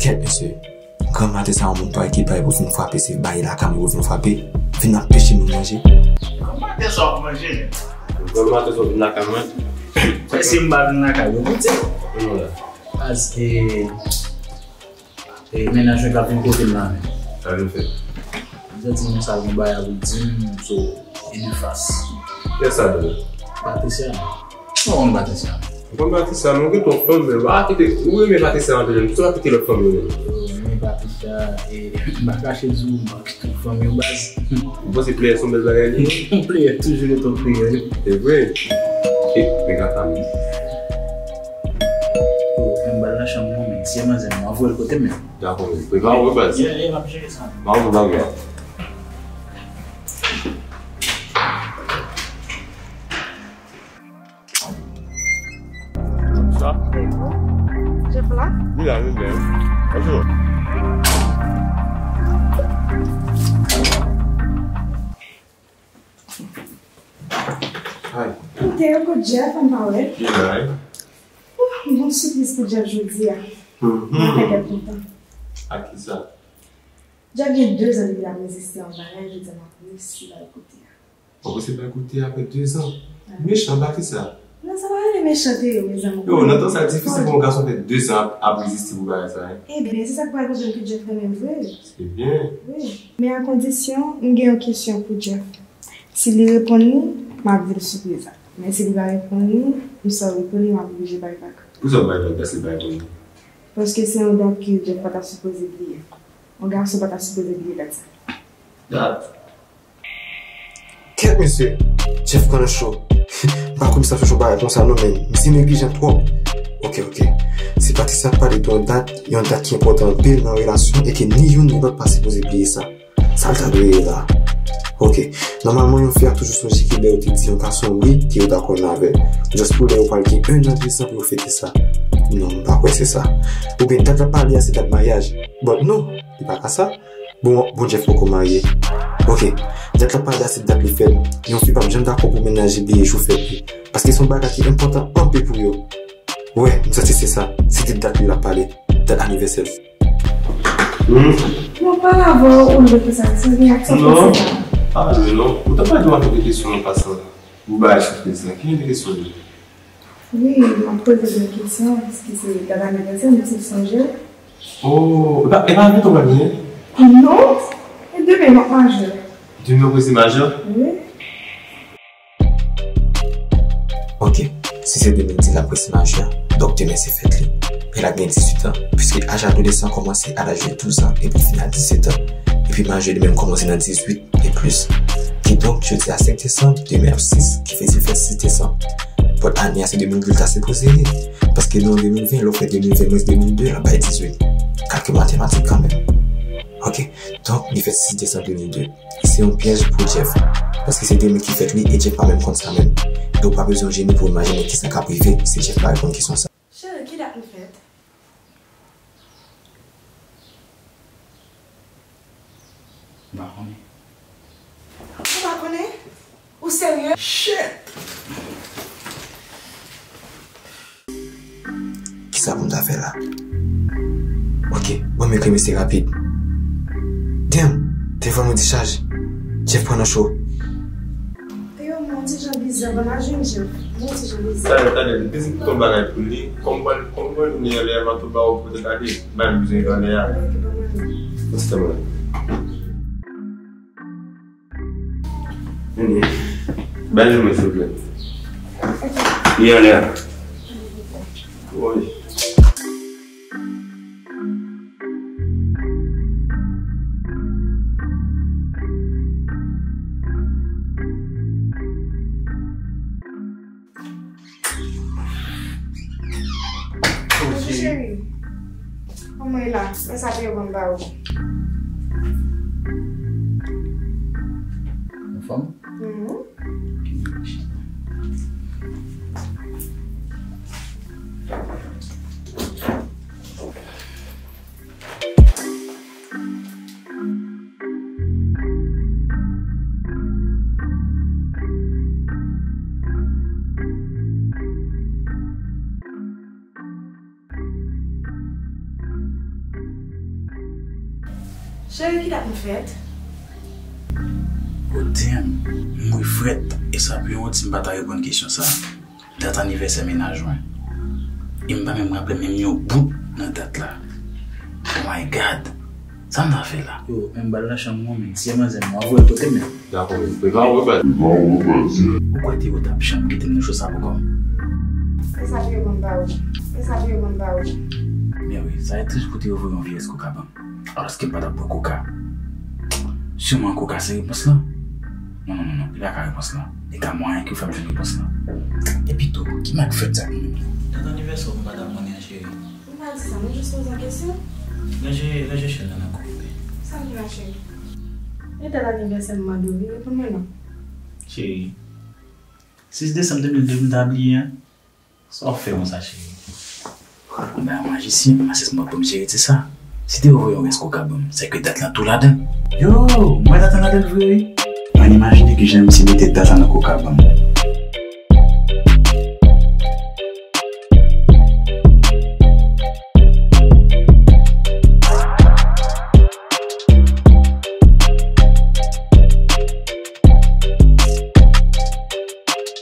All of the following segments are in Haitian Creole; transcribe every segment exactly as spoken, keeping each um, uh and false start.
Kèt mesye. Granmaten sa yon moun pa ki bay pou vin frape, se bay lakay mwen pou vin frape. Vin ap peche moun manje. Granmaten sa w ap manje, men. Granmaten sa w vin lakay mwen. Fè si m pa vin lakay ou, koute. Paske E, mennaj mwen k ap vin kote m la menm. Sa vin fè? M santi m sa gon bagay pou di m, so, e de fas. Kiyès sa vle? Patricia. Ou konn Patricia? Ou konn Patricia, men ou gen yon fanm, men ou pa kite, ou renmen Patricia anpil, men ou pa kite lòt fanm yo menm. Yo, men Patricia, e, m pa kache di w, m pa kite fanm yo baz. Ou panse pleyè se yon bèl bagay li ye? Yon pleyè toujou rete yon pleyè, wi. Se vre. E, men gata m. Oh, men m pral nan chanm mwen, men si e manzè, mwen voye l kote m menm. Dakò, men prepare w, baz. Yeah, yeah, m ap jere sa. Mwen voye bagay la. Sa? Jeff la? Li la, li la. Bonjou. Hi. Ok, yo kot Jeff, ann pa wè. Li la, wi. Ouh, m gon sipriz pou Jeff jodi a. Mhm. M ap fè Jeff kontan. Ak kisa? Jeff gen dezan depi l ap reziste yon bagay, jodi a m ap resi ba l kote a. Ou resi ba l kote a apre dezan? Wi. Mechan, ba kisa? Non, sa pa rele mechan, Théo, mezanmi. Yo, nan tan sa, difisil pou yon gason fè dezan ap, ap reziste pou bagay sa, hein. Ebyen, se sa k pral montre m ke Jeff renmen m vre. Se byen. Wi. Men a kondisyon, m gen yon kesyon pou Jeff. Si li reponn li, m ap di l sipriz la. Men si li pa reponn li, m sorry pou li, m ap oblije bay vag. Poukisa w bay vag la, si li pa reponn li? Paske se yon dat ke Jeff pa ta sipoze bliye. Yon gason pa ta sipoze bliye dat sa. Dat? Kèt mesye, Jeff pran nan cho. M pa kwè misye ap fè cho parèy konsa non, men misye neglijan twòp. Ok, ok. Si Patricia ap pale de yon dat, yon dat ki enpòtan anpil nan relasyon e ke ni youn ni lòt pa sipoze bliye sa. Sa l ta dwe ye la? Ok. Nòmalman, yon fi ap toujou sonje ke lè yo te di yon gason wi, ke yo dakò nan avè l. Just pou lè yo pral gen en an, de zan pou yo fete sa. Non, m pa kwè se sa. Oubyen dat l ap pale a se dat maryaj. But non, li pa ka sa. Bon, bon, Jeff poko marye. Ok. Dat l ap pale a se dat li fèt. Yon fi p ap janm dakò pou mennaj li bliye jou fèt li. Paske se yon bagay ki enpòtan anpil pou yo. Wi, m santi se sa. Se de dat li l ap pale. Dat anivèsè l. Hmm? Non, pale avè w, ou leve konsa, se reaksyon konsa. Non, pa leve non. Ou ta pa di w ap poze kesyon an pasan. Ou bay sipriz la. Ki jan de kesyon li? Wi, m ap poze l yon kesyon, piske se dat anivèsè m, si w sonje. Oh, e pa, e pa bientò w pral genyen? Non, e demen m ap majè. Demen w prese majè? Wi. Ok, si se demen l di l ap prese majè, donk demen se fèt li. E l ap gen dizuit an, piske aj adolesan kòmanse a laj de douz an epi fini a dizuit an. Epi majè li menm kòmanse nan dizuit e plis. Kidonk, jodi a senk desanm, demen ap sis, ki vle di l fè sis desanm. But ane a se de mil de l ta sipoze ye. Paske nou an de mil ven, lè w fè de mil ven mwens de mil de, l ap bay dizuit. Kalkil matematik kanmenm. Ok, donk, li fèt sis desanm de mil de. Se yon pyèj pou Jeff. Paske se demen ki fèt li e Jeff pa menm konn sa menm. E w pa bezwen jeni pou w imajine kisa k ap rive si Jeff pa reponn kesyon sa. Cheri, ki dat nou fèt? M pa konnen. Ou pa konnen? Ou serye? Shit! Kisa pou m ta fè la? Ok, ban m ekri mesye rapid. Damn! Telefòn mwen dichaj. Jeff pran nan cho. Yo, m on ti jan biza, ban m al jwenn Jeff. M on ti jan biza. Talè, talè, m bezwen tout yon bagay pou li. Kòm mwen, kòm mwen, li anlè a, m ap tou ba ou pou te gade. Ba m bezwen anlè a. Ok, ban mwen. On ti tan mwen. Vini. Ba li mwen, silvouplè. Ok. Li anlè a. Wi. Bonjou, cheri. Kòman w ye la? Mwen sa te yo ban m ba ou. Anfòm? Mhm. Cheri, ki dat nou fèt? Oh damn, m mouri frèt. E sa pou yon ti m pa ta reponn kesyon sa. Dat anivèsè mennaj mwen. E m pa menm raple menm yon bout nan dat la. Oh my God. Sa m ta fè la? Yo, men m ba l nan chanm mwen, men si se manzè m, mwen voye l pote men. Dakò, men prepare w, baz. Ou kwè Théo t ap janm kite m nan cho sa pou kò m? E sa Théo konn ba ou? E sa Théo konn ba ou? Men wi, sa e tris pou Théo voye yon vye rès koka ban m. Alòske m pa t ap bwè koka. Siman koka se repons lan? Non, non, non, non, li pa ka repons lan. Li ka mwayen ke w fè m jwenn repons lan. Epi tou, ki mal k fèt sa ak nou menm? Dat anivèsè w m pa ta konnen an, cheri. M pa di sa, mwen jis poze yon kesyon. Ranje, ranje chèn nan nan kou w. Sa m di la, cheri? E dat anivèsè m mande w, wi, reponn mwen non. Cheri, sis desanm de mil de m ta bliye an. Sa w ap fè konsa, cheri? Anba yon majisyen, masyèz mwen ban m jere ti sa. Si te voye yon rès koka ban m, sèke dat lan tou ladan. Yo, m wè dat lan ladan vre wi. Ann imajine kijan misye mete dat lan nan koka ban m.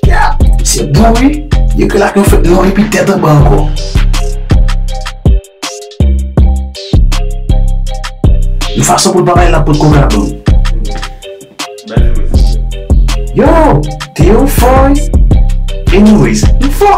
Yeah, se bon wi. Yo ke la ke fèt non epi tèt anba ankò. Yon fason pou l pa bay la pot koka ban m. Yo, Théo fò wi. Anyways, m fò.